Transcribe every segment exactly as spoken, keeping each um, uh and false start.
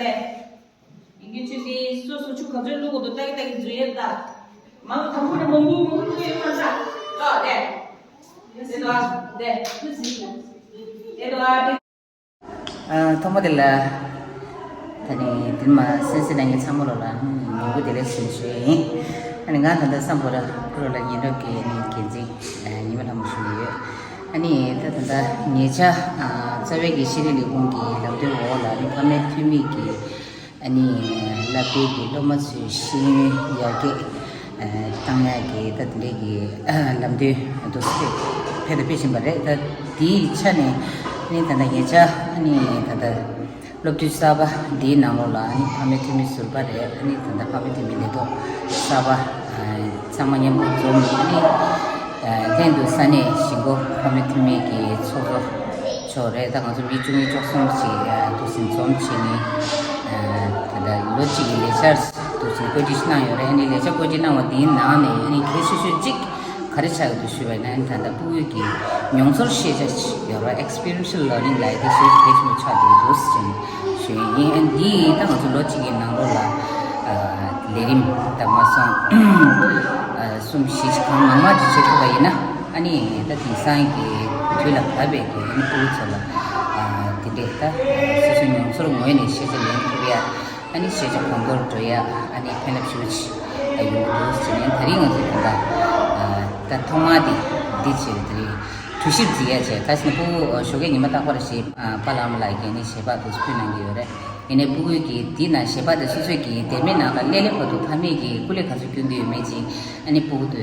ཡིན་གྱི་ཆུ་དེ་སོ་སོ་ཆུ་ག་ཚོད་བླུགས་དགོས་འདུག་ལྟ་གི་ལྟ་གི་འཛུལ་ཡས་ད། མང་དང་པོ་ནས་མང་པོ་མང་པོ་བླུགས་ཡོད་མ་ད། ལོ་དེ། དེ་དོ་དེ། དེ་དོ་དེ། ཐོག་མ་དེ་ལ། ད་ནི་དེ་མ་སེམས་སེམས་ནང་གི་ཚང་མ་ལོ་ལ་ཉིན་གུང་བདེ་ལེགས་ཞུ་ཞུ་ཡིན། ཨ་ནི་ང་ད་ལྟ་བསམ་བློ་ལ་ཁུ་རོ་ལ་ཉེ་འགྲོགས་ཀྱི་ནི་འགན་འཛིན་ཉི་མ་ལྷ་མོ་ཞུ་ཡི་ཡོད། ཨ་ནི་ད་ད་ལྟ་ཉེ་ཆར་རྩ་བའི་གི་ཤེས་རིག་ལས་ཁུངས་ཀྱི་ལམ་སྟོན་འོག་ལ་ནི་ཕ་མའི་འཐུས་མི་གི་ཨ་ནི་བསླབ་པའི་གི་སློབ་མ་ཚོའི་ཤེས་ཡོན་ཡར་རྒྱས་བཏང་ཡག་གི་ད་དེ་འདྲའི་གི་ལམ་སྟོན་དུ་སྤེལ་ཕེབས་དང་སྤེལ་བཞིན་པ་རེད། ད་དེའི་ཆ་ནས་ནི་ད་ལྟ་ཉེ་ཆར་ཨ་ནི་ད་ལྟ་སློབ་དུས་གསར་པ་འདིའི་ནང་ལོགས་ལ་ཨ་ནི་ཕ་མའི་འཐུས་མི་ཟུར་པ་རེད། ཨ་ནི་ད་ལྟ་ཕ་མའི་འཐུས་མི་ལས་ཐོག་གསར་པ་ཚང་མ་མཉམ་པོ་འཛོམས། ཨ་ནི་ལྷན་དུ་ས་གནས་གཞིས་འགོ་ཕ་མའི་འཐུས་མི་གི་ཚོགས་གཙོ་མཆོག་རེད། ད་ང་ཚོ་མི་བཅུ་གཉིས་བཅུ་གསུམ་ཞིག་འདུག་ཟིན་འཛོམས་བྱས་ནས་ད་ལྟ་ལོ་གཅིག་གི་ལས་འཆར་འདུག་ཟིན་བཀོད་སྒྲིག་གནང་ཡོད་རེད། ཨ་ནི་ལས་འཆར་བཀོད་སྒྲིག་གནང་བ་འདིའི་ནང་ནས་ཨ་ནི་གལ་ཆེ་ཤོས་གཅིག་ག་རེ་ཆགས་ཡོད་འདུག་ཞུས་པ་ཡིན་ན། ད་ལྟ་ཕྲུ་གུའི་གི་མྱོང་ཚོར་ཤེས་བྱ་ཡོད་ར། Experiential Learning ལབ་ཡ་དེ་ཞེ་པོ་གལ་ཆེན་པོ་ཆགས་བསྡད་འདུག་ཟེར་ནས་ཞུ་ཡིན། ཨ་ནི་འདི་ད་ང་ཚོ་ལོ་གཅིག་གི་ནང་ལོགས་ལ་ལས་རིམ་ད་མ་སོང་གསུམ་བཞི་ཅིག་གང་མང་མང་ཅིག་བྱེད་ཐུབ་པ་ཡིན་ན། ཨ་ནི་ད་དེང་སང་གི་དུས་ལ་བབ་པའི་གི་ཨ་ནི་ཕྲུ་གུ་ཚོ་ལ་དེ་འདྲས་ད་སོ་སོའི་མྱོང་ཚོར་ངོས་ནས་ཤེས་བྱ་ལེན་ཐུབ་ཡ། ཨ་ནི་ཤེས་བྱ་གོང་མཐོར་འགྲོ་ཡ་ཨ་ནི་ཕན་རླབས་ཤུགས་ཆེ་ཡོང་གི་འདུག་ཟེར་ནས། ད་རིང་ང་ཚོ་ད་ལྟ་ད་ཐོག་མ་དེ་འདི་བྱས། ད་རིང་གྲོས་ཞིབ་བྱེད་ཡ་བྱས། ད་ཕྲུ་གུ་ཞོགས་ཀས་ཉི་མ་རྟག་པར་ཞིག་པཱ་ལགས་ཨ་མ་ལགས་ཀྱིས་ནི་ཞལ་པར་དུ་ཕུལ་གནང་གི་ཡོད་རེད། ཡིན་ནའི་ཕྲུ་གུ་གིས་འདི་ན་ཞལ་པར་དེ་སོ་སོའི་གི་སྡེར་མའི་ནང་ལ་སླེབས་སླེབས་བར་དུ་ཕ་མས་ཀྱི་སྐུ་ལས་ག་ཚོད་སྐྱོན་གྱི་ཡོད་མེད་ཅིག་ཨ་ནི་ཕྲུ་གུ་དེ་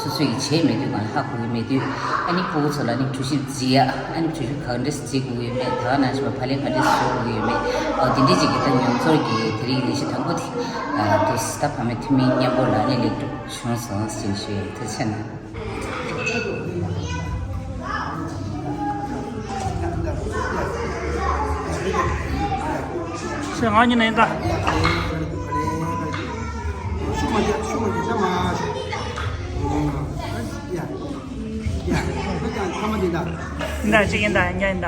སོ་སོ་ཡིས་བྱས་མེད་དུས་གང་ལ་ཧ་གོ་གི་མེད་དུས། ཨ་ནི་ཕྲུ་གུ་ཚོ་ལ་ནི་གྲོས་ཞིབ་བྱེད་ཡ། ཨ་ནི་གྲོས་ཞིབ་ག་འདྲས་བྱེད་དགོས་ཀྱི་ཡོད་མེད། ད་ག་ནང་བཞིན་པ་ཕབ་ལེན་ག་འདྲས་བཟོ་དགོས་ཀྱི་ཡོད་མེད། འོ་དེ་འདྲས་ཅིག་གི་ད་མྱོང་ཚོར་གྱི་དེ་རིང་ལས་གཞི་དང་པོ་དེ་དུ་ད་ཕ་མའི་འཐུས་མི་མཉམ་པོ་ལ་ནི་ལེགས་གྲུབ་བྱུང་སོང་ཟེར་ཞུ་ཡ་ཡིན། ཐུགས་རྗེ་ཆེ་གནང་། ཤེས་ང་གཉིས་ནས་ཡིན་ད། ཡིན་ད་གཅིག་ཡིན་ད་ཉ་ཡིན་ད།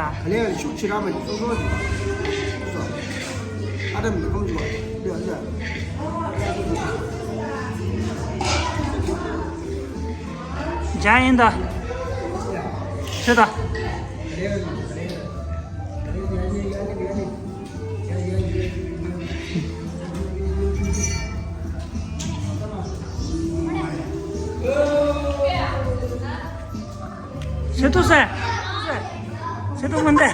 ཇ་ཡིན་ད། ཤེས་ད། ཤེས་ཐུབ་སེ། ཤེས་ཐུབ་མི་འདུག་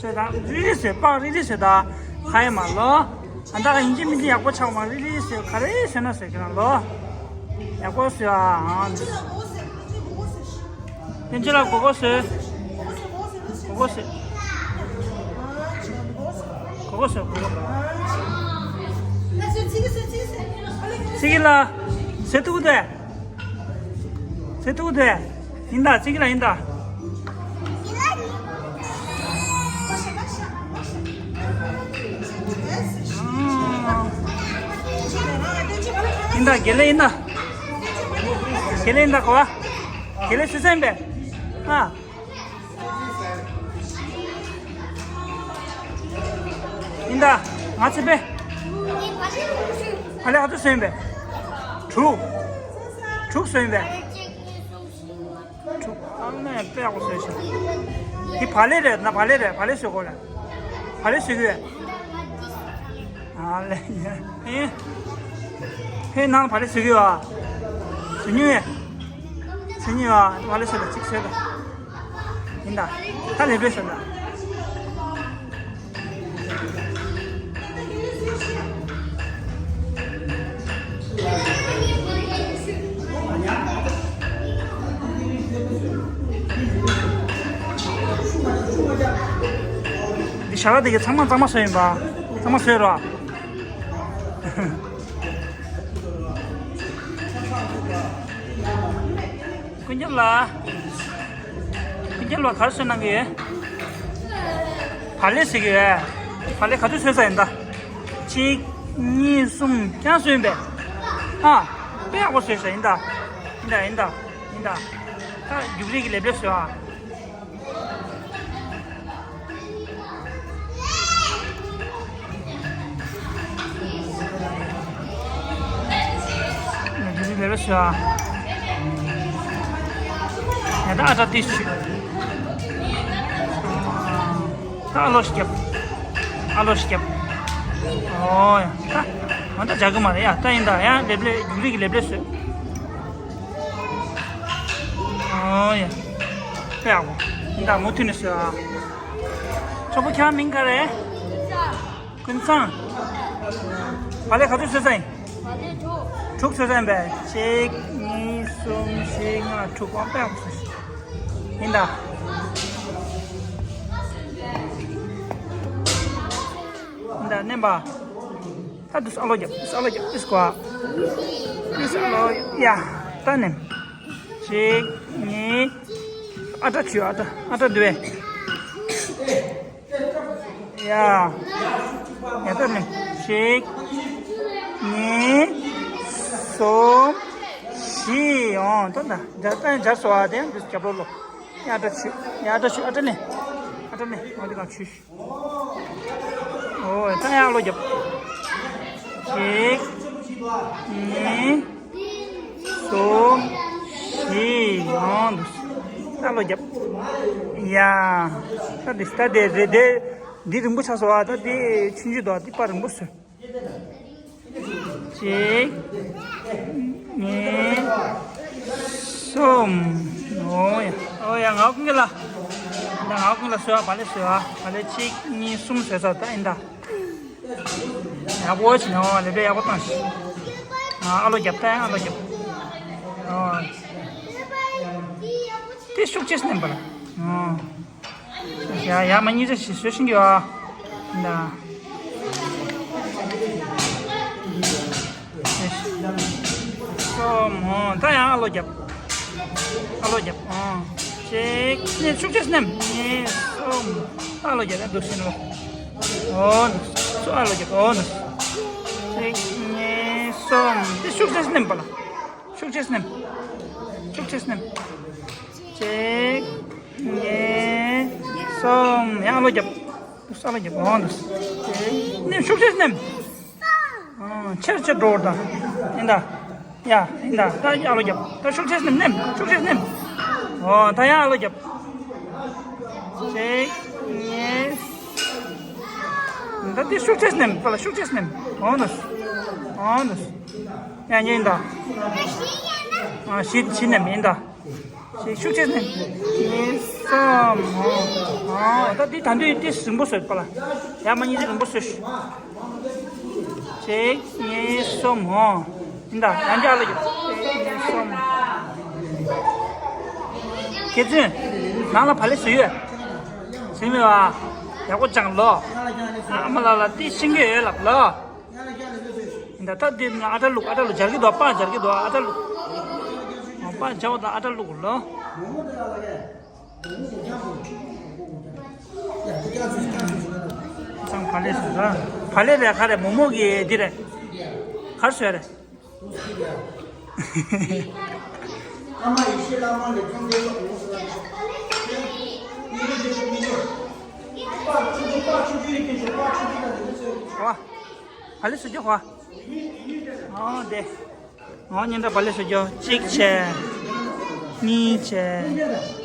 ཟེར་དང་། རི་རི་ཟེར། པགས་རི་རི་ཟེར་དང་། ཧ་ཡ་མ་ལོ། ཨ་ད་ཡིན་གཅིག་མིན་གཅིག་ཡག་པོ་ཆགས་མ། རི་རི་ཟེར། ག་རེ་ཟེར་ན་ཟེར་ཁྱེད་རང་ལོ། ཡག་པོ་ཟེར་ཨ། ཕན་ཆད་ལ་གོ་གོ་ཟེར། གོ་གོ་ཟེར། གོ་གོ་ཟེར་གོ་གོ། ཚིག་གི་ལ། ཟེར་ཐུག་དེ། ཚེ་ཐུག་དེ། ཡིན་ད། ཚིག་ལ་ཡིན་ད། ཡིན་ད། དགེ་ལེགས་ཡིན་ད། དགེ་ལེགས་ཡིན་ད་གོ་བ། དགེ་ལེགས་སུ་སེམས་པས། ཨ། ཡིན་ད། ང་ཚེ་པས། ཕ་ལེ་ཨ་ཚོ་སེམས་པས། དྲུག་དྲུག་སེམས་པས། ཨ་མས་དཔེ་ཡག་པོ་བཟོས་ཤག་འདི་བག་ལེབ་རེད་ན། བག་ལེབ་རེད། བག་ལེབ་བཟོས་གོ་ལ། བག་ལེབ་བཟོས་གི་ཡོད། ཨ་ལེ་ཡ། ཨེ། ཕའི་ནང་བག་ལེབ་བཟོས་གི་ཡོད་ཨ། བཟོས་མྱོང་ཡ། བཟོས་མྱོང་ཨ། བག་ལེབ་བཟོས་ལ་གཅིག་བཟོས་ད། ཡིན་ད། ད་ལེབ་རེད་བཟོས་ད། འདི་ཞྭ་ལ་དེ་གའི་ཚང་མ་གཙང་མ་བཟོས་ཡིན་པ། གཙང་མ་བཟོས་རོགས། ཀུན་ཁྱབ་ལ། ཀུན་ཁྱབ་ལ་ག་རེ་བཟོས་གནང་གི་ཡོད། བག་ལེབ་ཟེར་གི་ཡོད། བག་ལེབ་ག་ཚོད་བཟོས་ཚར་ཡིན་ད། གཅིག་གཉིས། གསུམ། རྐྱང་བཟོས་ཡིན་པས། ཨ། དཔེ་ཡག་པོ་བཟོས་ཤག་ཡིན་ད། ཡིན་ད། ཡིན་ད། ཡིན་ད། ད་རྒྱུགས་རིགས་ཀྱི་ལེབ་ལེབ་བཟོས་ཨ། ལེ་ལོ་ཞུ་ཨ། ཡ་ད་ཨ་ཏྲ་ཏི་ཞུ། ད་ཨ་ལོ་ཞིག་རྒྱབ། ཨ་ལོ་ཞིག་རྒྱབ། ཨོ་ཡ་ད། ང་ད་ཇག་གི་མ་རེད་ཡ། ད་ཡིན་ད་ཡ་ལེབ་ལེ་རྒྱུག་རིག་གི་ལེབ་ལེ་ཞུ། ཨོ་ཡ། ད་ཡག་པོ་ཡིན་ད། མུ་མཐུད་ནས་ཞུ་ཨ། ཁྱོ་པོ་ཁྱེད་མིང་ག་རེད། ཀུན་བཟང་། བག་ལེབ་ག་ཚོད་བཟོས་ཚར་ཡིན། བག་ལེབ་དྲུག་དྲུག་བཟོས་ཚར་ཡིན་པས། གཅིག་གཉིས་གསུམ་བཞི་ལྔ་དྲུག་ཨང་པའི་ཨང་བཟོས་ཤིག་ཡིན་ད། ཡིན་ད་མནན་པ། ད་དུས་ཨ་ལོ་རྒྱབ། དུས་ཨ་ལོ་རྒྱབ། དུས་གོ་ཨ། དུས་ཨ་ལོ་ཡ། ད་མནན། གཅིག་གཉིས། ཨ་ཏྲ་ཆུ་ཨ་ཏྲ་ཨ་ཏྲ་འདུས། ཡ། ཡ་ད་ནི། གཅིག་གཉིས། གསུམ། བཞི། ཨོ་ད་ད་ད་ད་སྦྱར་སོ་ཨ། དེ་ཡང་འདུག་རྒྱབ་ལོག་ལོག་ཡ་ད་ཆུ། ཡ་ད་ཆུ་ཨ་ད་ནི། ཨ་ད་ནི་ཨོ་དེ་ག་ཆུ། ཨོ་ད་ཡ་ལོ་རྒྱབ། གཅིག་གཉིས། གསུམ། བཞི། ཡང་འདུག་ད་ལོ་རྒྱབ། ཡ། ད་འདི་ད་དེ་རེད་དེ། འདི་རིང་པོ་ཆགས་སོང་བ། ད་འདི་ཆུང་ཆུང་དོ། འདི་པར་རིང་པོ་བཟོས། གཅིག་གཉིས། གསུམ། ཨོ་ཡ། ཨོ་ཡ། ང་ཀུན་གྱི་ལ། ད་ང་ཀུན་ལ་བཟོས་བ། བག་ལེབ་བཟོས་བ། བག་ལེབ་གཅིག་གཉིས་གསུམ་བཟོས་ཚར། ད་ཡིན་ད། ཡག་པོ་བྱས་ནས་ལེ་བྲེ་ཡག་པོ་བཏང་ཞིག་ཨ་ལོ་རྒྱབ། ད་ཡང་ཨ་ལོ་རྒྱབ། ཨོ། དེ་ཤུགས་ཆེ་སྣེམ་པ་ལ། ཨོ། ཡ་ཡ་མ་གཉིས་ཆ་ཞིག་བཟོས་ཤིང་གི་ཨ། ད། སོ་མོ། ད་ཡང་ཨ་ལོ་རྒྱབ། ཨ་ལོ་རྒྱབ། ཨོ། གཅིག་གཉིས། ཤུགས་ཆེ་སྣེམ། གཉིས། གསུམ། ཨ་ལོ་རྒྱབ། ཡ་འདུག་ཤིན་ལོ། ཨོ། སོ་ཨ་ལོ་རྒྱབ། ཨོ་ནི། གཅིག་གཉིས་གསུམ། དེ་ཤུགས་ཆེ་སྣེམ་པ་ལ། ཤུགས་ཆེ་སྣེམ། ཤུགས་ཆེ་སྣེམ། གཅིག་གཉིས། གསུམ། ཡང་ཨ་ལོ་རྒྱབ། ཨ་ལོ་རྒྱབ། ཨོ་ནི། གཅིག་གཉིས། ཤུགས་ཆེ་སྣེམ། ཨང་། ཆེར་ཆེར་འགྲོ་བར་དང་། ཡིན་ད། ཡ། ཡིན་ད། ད་ཡ་ཨ་ལོ་རྒྱབ། ད་ཤུགས་ཆེ་སྣེམ། སྣེམ། ཤུགས་ཆེ་སྣེམ། ཨོ་ད་ཡ་ཨ་ལོ་རྒྱབ། གཅིག་གཉིས། ད་འདི་ཤུགས་ཆེ་སྣེམ། པ་ལ་ཤུགས་ཆེ་སྣེམ། ཨོ་ནི། ཨོ་ནི། ཡ་ཡིན་ད། ཨ་བཞི་བཞི་སྣེམ། ཡིན་ད། ཤུགས་ཆེ་སྣེམ། གཉིས་གསུམ། ཨོ། ཨོ་ད་འདི་ད་འདི་འདི་རིང་པོ་བཟོས་པ་ལ། ཡ་མ་གཉིས་ཀྱི་རིང་པོ་བཟོས་ཤིག་གཅིག་གཉིས་གསུམ། ཨོ། ཡིན་ད། ཡང་བསྐྱར་ཨ་ལོ་རྒྱབ། གཅིག་གཉིས་གསུམ། ཁྱེད་ཚོས་ནང་ལ་བག་ལེབ་བཟོས་ཡོད། བཟོས་མེད་པ། ཡག་པོ་ཅང་ལོ། ཨ་མ་ལགས་ལ་དེ་ཤེས་ཀྱི་ཡོད་ལབ་ལོ། ཡིན་ད། ད་འདི་ནང་ཨ་ཏྲ་བླུགས། ཨ་ཏྲ་བླུགས། སྦྱར་གྱི་འདུག་པ། སྦྱར་གྱི་འདུག་ཨ་ཏྲ་བླུགས། པ་སྦྱར་བ་དང་ཨ་ཏྲ་བླུགས་ལོ། ཚང་བག་ལེབ་བཟོས་ར། བག་ལེབ་རེད། ག་རེ་མོག་མོག་གི་འདི་རེད། ག་རེ་བཟོས་རེད། ཨོ། བག་ལེབ་བཟོ་རྒྱུ་ཧོ། ཨོ་དེ། ཨོ་ཉིན་ད་བག་ལེབ་བཟོ་རྒྱུ། གཅིག་བྱས། གཉིས་བྱས།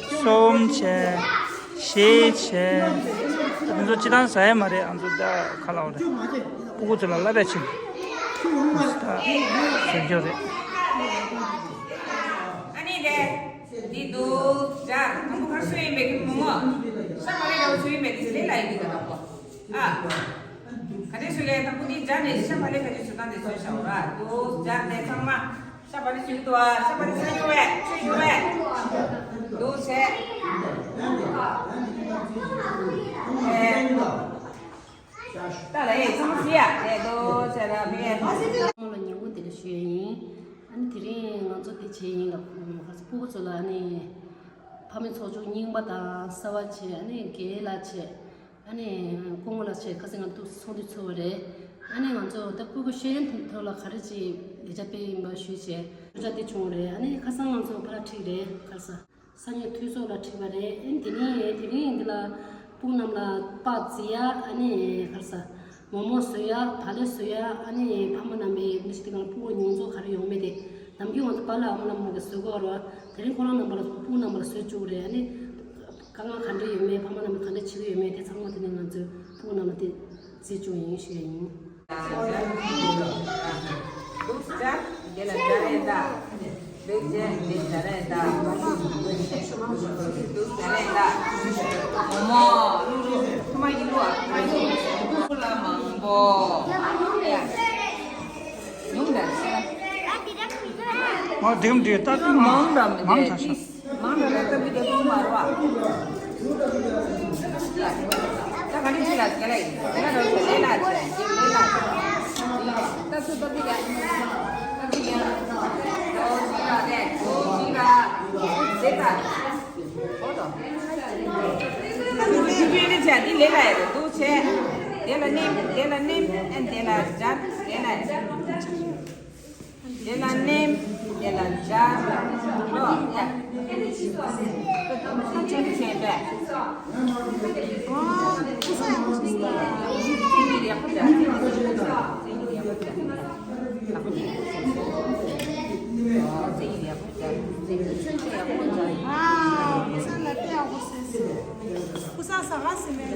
གསུམ་བྱས། བཞི་བྱས། ང་ཚོ་སྤྱི་བཏང་ཟ་ཡ་མ་རེད། ང་ཚོ་ད་ག་ལ་བ་རེད། སྤུ་གུ་ཚོ་ལ་བསླབ་པ་བྱེད། ད་བཟོ་རྒྱུ་རེད། ཨ་ནི་དེ། འདི་འདུག་ཇ། དང་པོ་ག་རེ་བཟོས་ཡིན་པས། འདི་མོག་མོག་ཤ་བག་ལེབ་འདྲ་བོ་བཟོས་ཡིན་པས། འདི་ལས་སླ་ཡི་འདི་ག་དང་པོ། ཨ། ག་འདྲ་བཟོས་ལས། དང་པོ་འདི་ཇ་ནས་ཤ་བག་ལེབ་ག་འདྲ་བཟོས་སྟངས་དེ་བཟོས་བཞག་ར། འདུག་ཇ་དེ་ཚང་མ་ཤ་བག་ལེབ་བཟོས་འདུག་ཨ། ཤ་བག་ལེབ་ཚ་ཡོད་པས། ཚ་ཡོད་པས། འདུག་ཟེར། ཨེ། ད་ལ་ཡེ་ཚང་མ་ཟེར་ཡ། ཨེ་འདུག་ཟེར་ར་མེད། མོ་ལ་ཉིན་གུང་དེ་འདྲ་ཞུ་ཡ་ཡིན། ཨ་ནི་དེ་རིང་ང་ཚོ་དེ་བྱས་ཡིན་ལ། ཁ་སང་སྤུ་གུ་ཚོ་ལ་ཨ་ནི་ཕ་མའི་ཚོགས་ཆུང་རྙིང་པ་དང་གསར་པ་བྱས། ཨ་ནི་རྒན་ལགས་བྱས། ཨ་ནི་སྐུ་ངོ་ལགས་བྱས། ཁ་སང་ང་ཚོ་ཚོགས་འདུ་ཚོགས་པ་རེད། ཨ་ནི་ང་ཚོ་ད་སྤུ་གུ་ཤེས་ཡོན་ཐོག་ལ་ག་རེ་ཅིག་ལས་བྱ་སྤེལ་ཡིན་པ་ཞུས་བྱས། གྲུབ་ཆ་དེ་བྱུང་བ་རེད། ཨ་ནི་ཁ་སང་ང་ཚོ་ཕར་ཁྲིད་རེད། ཁ་སང་། ས་གནས་འཐུས་ཚོགས་ལ་ཁྲིད་པ་རེད། ཨེ་དེ་ནས་དེ་རིང་འདི་ལ་སྤུ་གུ་རྣམས་ལ་པགས་བརྫི་ཡ། ཨ་ནི་ག་རེ་ཟ། མོག་མོག་བཟོ་ཡ། བག་ལེབ་བཟོ་ཡ། ཨ་ནི་ཕ་མ་རྣམ་པས་མི་ཞིག་དེ་ག་ལ་སྤུ་གུ་མྱོང་ཚོར་ག་རེ་ཡོང་མེད་དེ་ ནམ་རྒྱུན་ང་ཚོ་པཱ་ལགས་ཨ་མ་ལགས་མོ་གིས་བཟོ་གི་ཡོད་རེད་བ། དེ་རིང་ཁོ་རང་རྣམ་པ་ལ་སྤུ་གུ་རྣམ་པ་ལ་བཟོས་བཅུག་རེད། ཨ་ནི་དཀའ་ངལ་ག་འདྲ་ཡོད་མེད་ཕ་མ་རྣམ་པ་ག་འདྲ་བྱེད་ཀྱི་ཡོད་མེད་དེ་ཚང་མ་དེ་ནས་ང་ཚོས་སྤུ་གུ་རྣམ་པ་དེ་བཟོས་བཅུག་ཡིན་ཞུ་ཡ་ཡིན། ཨོ་དེ་འདྲའི་ལྟ་གི་མང་མང་ད་ཤག་མང་དྲགས་ཤག་ད་ག་ནས་ཆི་ལ་ག་ལ་ཡིན། ད་ག་ནས་ཆི་ལ་ལས་ལ་ཆི་ལས་ལ་ད་ཚོད་ད་དེ་ག་ད་དེ་ཡ་ད་ཅི་ལ་ལས་ཅི་ལ་ཟེར་ད། ཨོ་ད་ཅི་པའི་ནི་ཆ་དེ་ལས་ལ་ཡ་ད་འདུག་ཆེ། དེ་ལ་ནེམ་དེ་ལ་ནེམ་ཨན་དེ་ལ་སྦྱར་དེ་ལ། དེ་ལ་ནེམ། དེ་ལ་སྦྱར། ལོ། ཡ། ཁ་ཆེན་པོ་བྱས་པས། ཨོ། ཁུ་སང་ཡག་པོ་བྱས་སོང་། ཚེ་ཡི་ཡག་པོ་བྱས། ཚེ་ཡི་ཡག་པོ་བྱས། ཨོ། ཚེ་ཡི་ཡག་པོ་བྱས། ཚེ་ཡི་ཡག་པོ་བྱས། ཨ། ཁུ་སང་ལ་དཔེ་ཡག་པོ་བྱས་སོང་། ཁུ་སང་ཟ་ག་སི་མེད།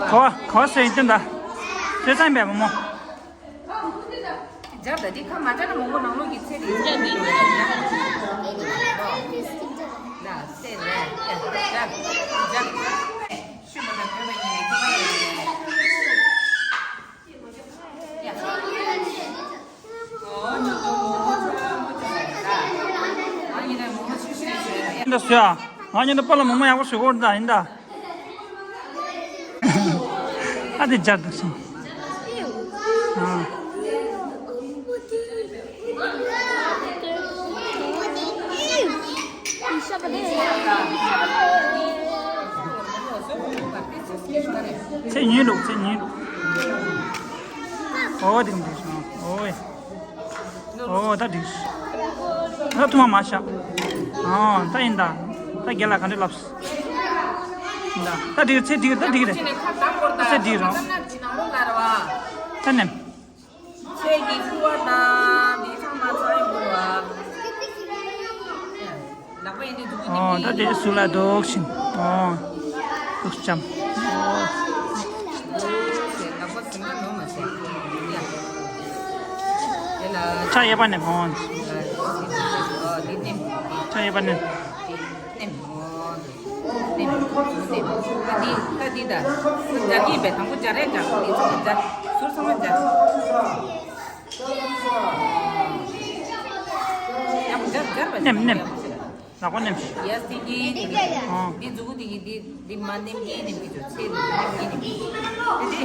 ག་བ་ག་བ་སེ་ཡིན་ད། ཁྱོད་ཚང་པས་མོ་མོ། སྦྱར་ད་འདི་ཁ་མ་སྦྱར་ན་མོ་མོ་ནང་ལོགས་ཀྱི་ཚེ་རིང་སྦྱར་འདི་ཡིན་ན། ལ་སེ་རེད་སྦྱར་སྦྱར། ཤུ་མ་ད་བོད་པ་ཡིན་ནས་ཁྱེད་པ་ཡིན་ནས། འདི་སུ་ཡ། ང་ཉིད་དུ་པ་ལ་མོ་མོ་ཡག་པོ་ཞིག་འོར་ད་ཡིན་ད། ཨ་དེ་སྦྱར་ད་སོང་། ཨ། ཚེ་ཉིན་ལུག་ཚེ་ཉིན་ལུག་ཨོ་དེ་གམ་དེ་སོང་། ཨོ་ཨེ། ཨོ་ད་འགྲིག་ད་ཐུ་མ་མ་ཤ། ཨོ་ད་ཡིན་ད། ད་རྒན་ལགས་ག་འདྲ་ལབ་སོང་། ད་ད་འགྲིག་ཚེ་འགྲིག་ད་འགྲིག་རེད། ད་ཚེ་འགྲིག་རོགས། ད་ནེམ། ཚེ་གི་ཁུ་བ་དང་འདི་ཚང་མ་ཚང་ཡོང་དགོས་བ། ལག་པ་ཡིན་དུས་འཛུགས་ཀྱི་ཨོ་ད་དེ་སུ་ལ་འདུག་ཤིང་ཨོ། འདུག་ཅམ། ཨོ། ལག་པ་ཟིན་ན་ནོར་མ་ཟད། ཡ། དེ་ལ། ཆ་ཡེ་པ་ནེམ་ཨོ། འདི་ནེམ། ཆ་ཡེ་པ་ནེམ། འདི་ནེམ་ཨོ། ནེམ། ནེམ། ད་འདི་ད་འདི་ད། སྦྱར་གྱི་ཡིན་པས་དང་པོ་སྦྱར་རེད་སྦྱར་འདི་ཚང་མ་སྦྱར། ཟུར་ཚང་མ་སྦྱར། ཡག་པོ་སྦྱར་སྦྱར་བ། ནེམ་ནེམ། ལག་པ་ནེམ། ཡ་སི་གི། ཨོ། འདི་མཛུ་གུ་འདི་གི་འདི་འདི་མ་ནེམ་གི་ནེམ་གི་ཚོ་ཚེ་འདི་ནེམ་གི་ནེམ་གི། འདི་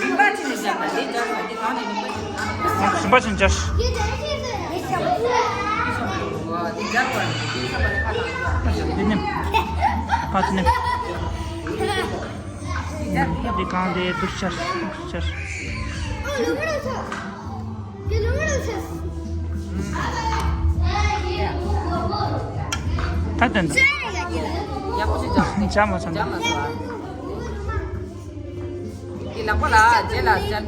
རིམ་པ་ཅི་ནས་སྦྱར་ན་འདི་སྦྱར་ན་འདི་གང་ནས་རིམ་པ་ཅི་ནས། ཨོ་རིམ་པ་ཅི་ནས་སྦྱར། འདི་སྦྱར་བ་འདི་ཁ་ལ་འདི་ནེམ། ཕ་ཚི་ནེམ། འདི་གང་དེ་འདུག་སྦྱར་འདུག་སྦྱར། ད་དོན་དུ། ཡག་པོ་ཞིག་སྦྱར། ཇ་མ་ཚང་། ཇ་མ་ཚང་། འདི་ལག་པ་ལ་རྗེས་ལ་སྦྱར།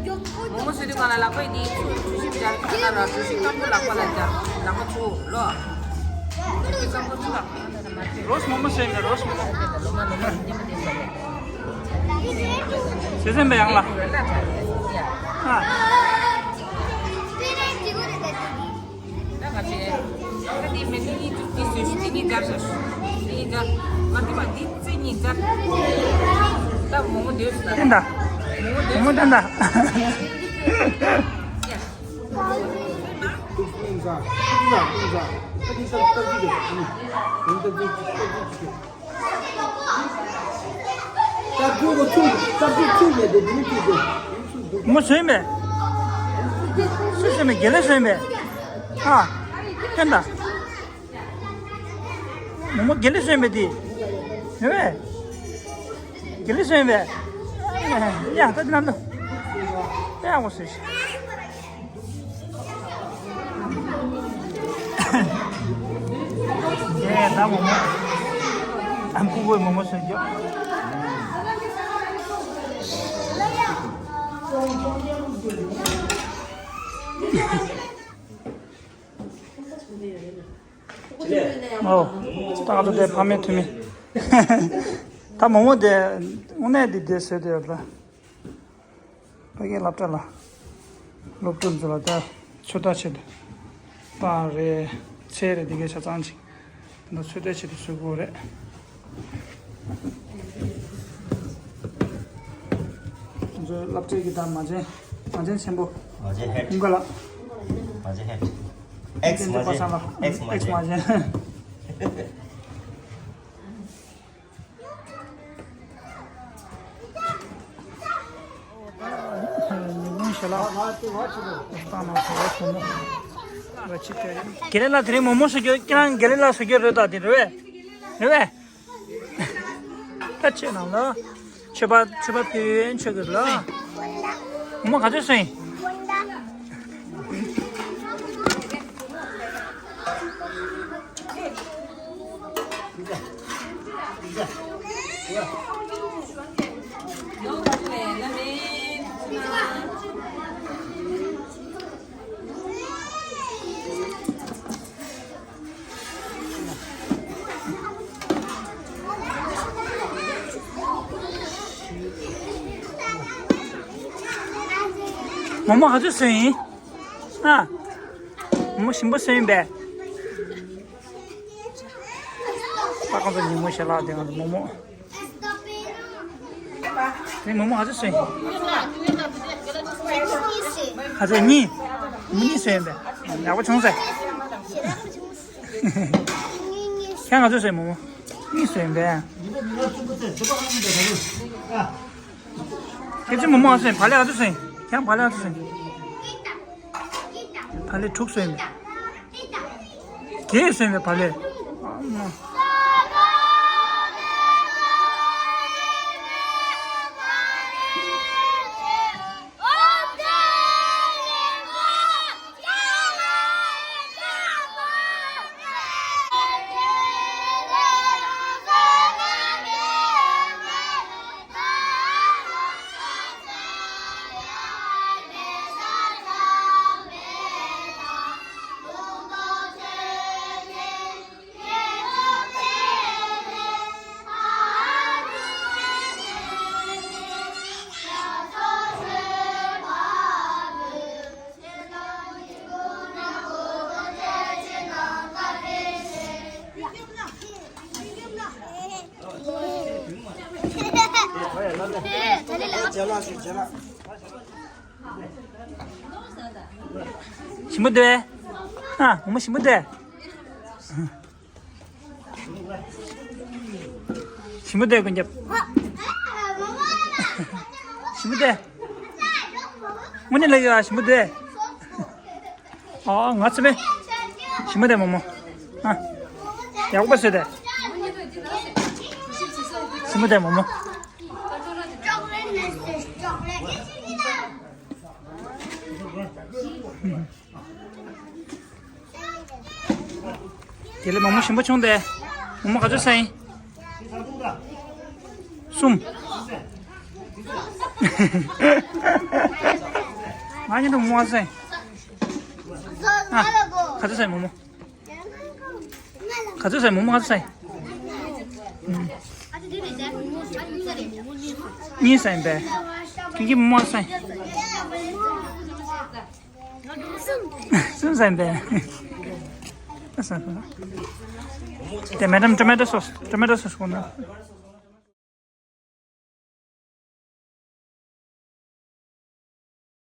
མོག་མོག་བཟོས་དུས་སྒང་ལ་ལག་པ་འདི་ཆུ་ཆུ་ཞིམ་སྦྱར། ཁ་ལ་ར་ཆུ་ཞིམ་སྐམ་པོ་ལག་པ་ལ་སྦྱར། ལག་པ་ཆུ་ལོ། ཆུ་སྐམ་པོ་ཆུ་ལ། རོས་མོག་མོག་བཟོས་མེད་རོས་མོག་མོག་ལོ་མ་ལོ་མ་ཉམས་དེ་ཟ་ལེ། ཟེར་ཟིན་པ་ཡང་ལ། ཨ། ད་ང་ཚོས་ད་འདི་མེ་ཏོག་གཉིས་བཙུགས་ཀྱི་བཟོས་ཤིང་འདི་གཉིས་སྦྱར་ཤོག་འདི་གཉིས་སྦྱར། མ་འདི་མ་འདི་རྩེ་གཉིས་སྦྱར། ད་མོག་མོག་འདི་ཡོད་ཟེར་ད། ད་མོག་མོག་འདི་ཡོད་ཟེར་ད། ད་ད་ད། ཡ། ཏུག་ཏུག་ཟ། ཏུག་ཟ། ཏུག་ཟ། ད་འདི་ས་ཏག་ཏག་ཏག་ཏག་ཏག། ད་ཁོ་གོ་ཚུགས་ད་ཁོ་ཚུགས་མེད་དེ་འདི་ནི་ཚུགས་དེ། མོ་བཟོས་མེད། སུ་བཟོས་མེད་དགེ་ལེགས་བཟོས་མེད། ཨ། ཕན་ད། མོ་མོ་དགེ་ལེགས་བཟོས་མེད་དེ། ཧེ་བས། དགེ་ལེགས་བཟོས་མེད། ཡ་ད་དེ་ན་ད། ཡ་མོ་མོ། ད་མོ་མོ། ད་ ཁོས་མོག་མོག་བཟོས་རྒྱུ། ཨོ། ད་ང་ཚོ་དེ་ཕ་མའི་འཐུས་མི། ད་མོག་མོག་དེ་དངོས་གནས་འདི་དེ་བཟོས་དེ་ཡོད་ལ། ཕ་གིའི་སློབ་གྲྭ་ལ་སློབ་ཕྲུག་ཚོ་ལ་ད་ཚོད་ལྟ་ཆེད་དུ་པང་རེད། ཚལ་རེད། འདི་གའི་ཆ་ཚང་ཅིག་ད་ཚོད་ལྟ་ཆེད་དུ་བཟོ་དགོས་རེད། ང་ཚོའི་སློབ་གྲྭའི་གི་ད་མ་བྱན་མ་བྱན་ཆེན་པོ། མ་བྱན་ཧེད། ཀུན་དགའ་ལགས། མ་བྱན་ཧེད། ཨེགས་མ་བྱན། ཨེགས་མ་ཨེགས་མ་བྱན། བྱན། ཉིན་གུང་ཞལ་ལག་བཏང་ན་ཟ་བ་ཞོ་མོ་ར་ཅི་སྟེ། དགེ་ལེགས་ལགས་དེ་རིང་མོག་མོག་བཟོ་རྒྱུ། ཁྱེད་རང་དགེ་ལེགས་ལགས་བཟོ་རྒྱུ་རེད་ད། དེ་རེད་པས། རེད་པས། ད་ཁྱེད་རང་ལ་མཆོད་པ་མཆོད་པ་ཕུལ་ཡོན་མཆོད་དགོས་ལ། མོག་མོག་ག་ཚོད་བཟོས་ཡིན། མོག་མོག་ག་ཚོད་བཟོས་ཡིན། ཨ། མོག་མོག་ཞིམ་པོ་བཟོས་ཡིན་པས། ད་ཁོང་ཚོ་ཉིན་མོ་ཞལ་ལག་དེ་ང་ཚོ་མོག་མོག་དེ་མོག་མོག་ག་ཚོད་བཟོས་ཡིན། ག་ཚོད་གཉིས། མོག་གཉིས་བཟོས་ཡིན་པས། ཡག་པོ་བྱུང་ཟེར། ཁྱེད་ག་ཚོད་བཟོས་མོག་མོག་གཉིས་བཟོས་ཡིན་པས། ཁྱེད་ཚོས་མོག་མོག་ག་ཚོད་བཟོས་ཡིན། བག་ལེབ་ག་ཚོད་བཟོས་ཡིན། ཁྱེད་བག་ལེབ་ག་ཚོད་བཟོས་ཡིན། བག་ལེབ་དྲུག་བཟོས་ཡིན་པས། བརྒྱད་བཟོས་ཡིན་པས་བག་ལེབ། ཞིམ་པོ་འདུག་ཨ། མོག་མོག་ཞིམ་པོ་འདུག་ཞིམ་པོ་འདུག་ཀུན་ཁྱབ། ཞིམ་པོ་འདུག་དངོས་གནས་ལབ་ཡོད་ཨ། ཞིམ་པོ་འདུག་ཨ། ང་ཚོ་མེད། ཞིམ་པོ་འདུག་མོག་མོག་ཨ། ཡག་པོ་བཟོས་ཏེ། ཞིམ་པོ་འདུག་མོག་མོག་དེ་ལས་མོག་མོག་ཞིམ་པོ་བྱུང་སྟེ། མོག་མོག་ག་ཚོད་བཟོས་ཡིན། གསུམ། ང་གཉིས་དང་མོག་མོག་ག་ཚོད་བཟོས་ཡིན། ཨ། ག་ཚོད་བཟོས་ཡིན་མོག་མོག་ག་ཚོད་བཟོས་ཡིན། མོག་མོག་ག་ཚོད་བཟོས་ཡིན། གཉིས་བཟོས་ཡིན་པས། ཁྱེད་ཀྱིས་མོག་མོག་བཟོས་ཡིན། གསུམ་བཟོས་ཡིན་པས། ཨ་ས། དེ་མེ་ཌམ་ཊོ་མེ་ཊོ་སོ་སི། ཊོ་མེ་ཊོ་སོ་སི་གོ་ན།